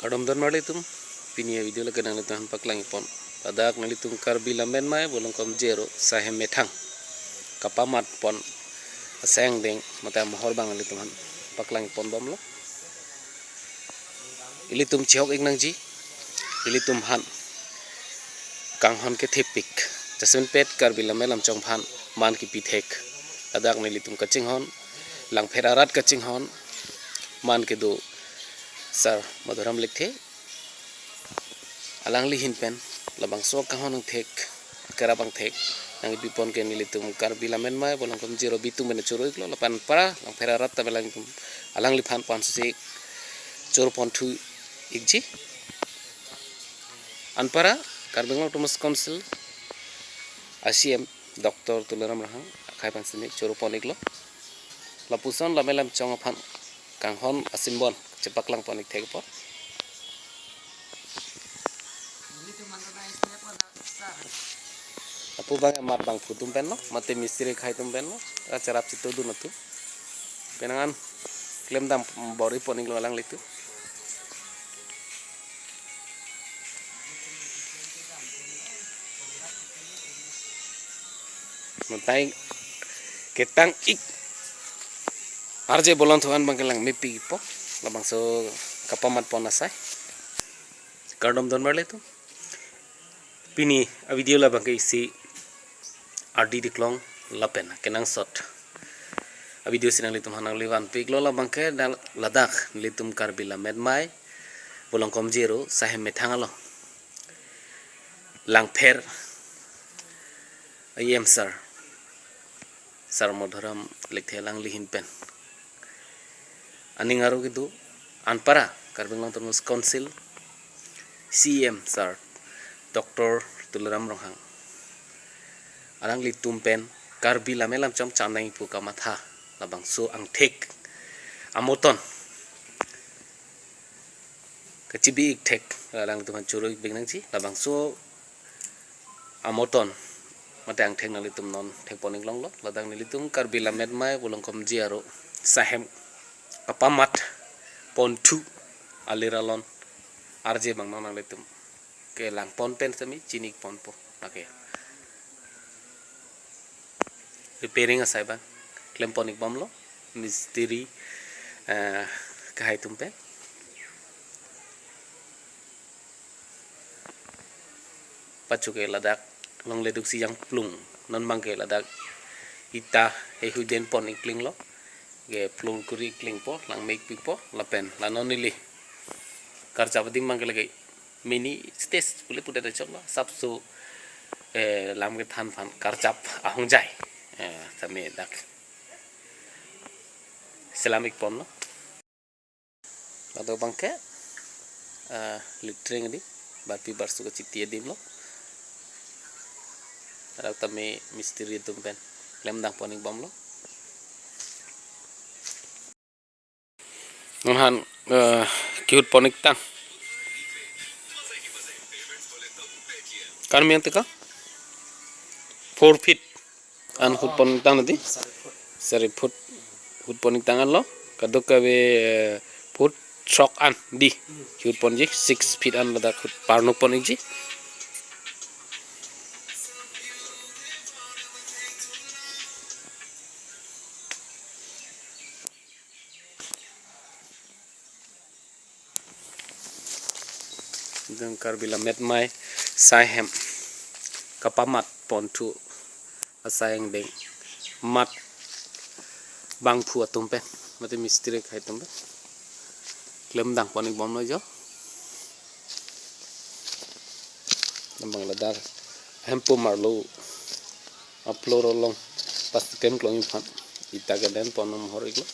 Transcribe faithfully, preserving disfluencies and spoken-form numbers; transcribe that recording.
Kardom don marli atum, pini a-video lake nanglitum aphan paklang ipon. Ladak nanglitum Karbi Lammet Mei Bolongkom Jero Sahem Methang kapamat pon asai angdeng mate amohor abang nanglitum aphan paklang ipon bomlo. Ilitum chehok ik nangji, ilitum aphan kanghon kethepik. Jasemet Karbi Lammet Lamchong aphan man kipi thek. Ladak nelitum kachinghon, Langpher arat kachinghon, man kedo Sar Madhuram Lekthe, alangli ahin pen labangso kanghon angthek, kerap angthek nangkipi pon ke nelitum Karbi Lammet Mei Bolongkom Jero abitung pen choro iklo, lapen anpara Langpher arat ta alanglitum, alangliphan pon sosik choro pon thu ikji. Anpara Karbi Anglong Autonomous Council a-C E M Doctor Tuliram Ronghang akhai aphan sini choro pon iklo. Lapuson Lammet Lamchong aphan kanghon a-symbol chepaklang pon ik thek apot. Lapu abang amat abangphu atum penlo, mate mistiri akhai atum penlo, a cherap chitudun atum. Penang an klemdam bor-i pon iklo alanglitum. Mutai ketang ik R J Bolon Thuan abang ke langmepikpo, labangso kapamat pon asai. Kardom don marli atum. Pini a-video labang ke isi ardi diklong lapen kenangsot a-video si nanglitum aphan nangli vanpiklo. Labang ke dal-, ladak nelitum Karbi Lammet Mei Bolongkom Jero Sahem Methang along Langpher a-E M Sar, Sar Madhuram Lekthe alangli ahin pen aning aro kedo anpara Karbi Anglong Autonomous Council C E M Sar Doctor Tuliram Ronghang, alanglitum pen Karbi Lammet Lamchong changnang pu kamatha labangso angthek amoton kachibi ik thek, alanglitum aphan choro ik bing nangji. Labangso amoton mate angthek nanglitum non thek pon ik longlo. Ladak nelitum Karbi Lammet Mei Bolongkom Jero Sahem kapamat pon thu alir alon R J abang non nanglitum kelang pon pen semi chini ik ponpo. Okay. Repairing asai abang klem pon ik bomlo, mistiri, eh, akhai atum pen. Pachu ke ladak longle duksi jangplung, non abang ke ladak ita hehu den pon ik klinglo, ke plung kuri ik klingpo, langmepikpo, lapen la non neli karjap adim abang ke lake mini stage pule pudet choklo, sapso, eh, lam kethan aphan karjap ahongjai, eh, tame dak selam ik ponlo. Ladak abang ke, eh, litreng di, barpi barsu kachiti adim lo. Ladak tame mistiri atum pen klemdam pon ik bomlo. Nanghan, eh, kihut pon ik tang. Kan miang teka? Four feet an hut pon ik tang nadi. Sari foot hut pon ik tang anlo. Kadokave, eh, foot throk an di. Hut ponji six feet an ladak hut parnok pon ikji. Deng Karbi Lammet Mei Sahem kapamat pon thu asai angdeng mat bangphu atum pen mate mistiri akhai atum pen klemdam pon ik bomlo jo. Nang abang ladak hemphu marlo a-floor along pas kem klong iphan ita keden pon amohor iklo.